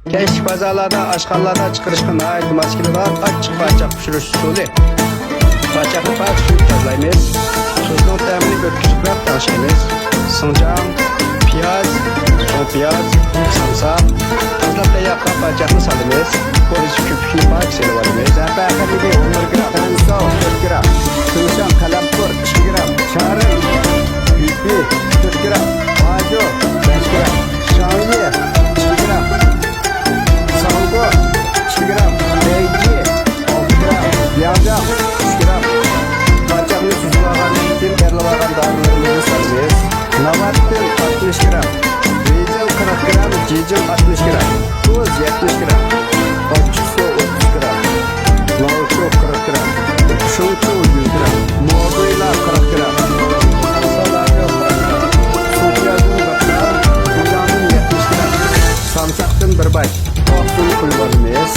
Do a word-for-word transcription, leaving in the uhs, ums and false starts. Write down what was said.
كەچلىك بازارلاردا، ئاشخانىلاردا چىقىرىشقا ناھايىتى ماس كېلىدىغان ئاچچىق پاچاق پىشۇرۇش ئۇسۇلى. پاچاقنى پاك سۈيۈپ تازىلايمىز. تۇزنىڭ تەمىنى ئۆتكۈزۈپلا تەڭشەيمىز. سىڭجاڭ، پىياز، چوڭ پىياز، سامساق، تازىلاپ تەييارلىغان پاچاقنى سالىمىز. بولۇشى كۆپۈكنى پاك سېلىۋالىمىز. زەمبەر خېمىرى ئون بىر گرام، خەنزۇ تۆت گرام، چىڭشاڭ قەلەمپۇر ئىككى گرام، چارىم، يۈپى تۆت گرام، باجۇ بەش گرام، شاڭيى ئىككى گرام، ساڭگو ئىككى گرام، بەيجى ئالتە گرام، بياڭجاڭ ئۈچ گرام. پاچاقنى سۈزۈۋالغاندىن كېيىن تەرلىۋالغان دانىلىرىمىزنى سالىمىز. ناۋاتتىن ئاتمىش گرام، بېيجىڭ قىرىق گرام، جىجىڭ ئاتمىش گرام، تۇز يەتمىش گرام، ئاچچىقسۇ ئوتتۇز گرام، لاۋشۇ قىرىق گرام، شۇڭچۇ يۈز گرام، موزۇيلا قىرىق گرام، سالاميو قىرىق گرام، سۇپىيازدىن بىر گرام، بۇيداڭدىن يەتمىش گرام، سامساقتىن بىر باش، ئاقسۇنى قۇيۇۋالىمىز.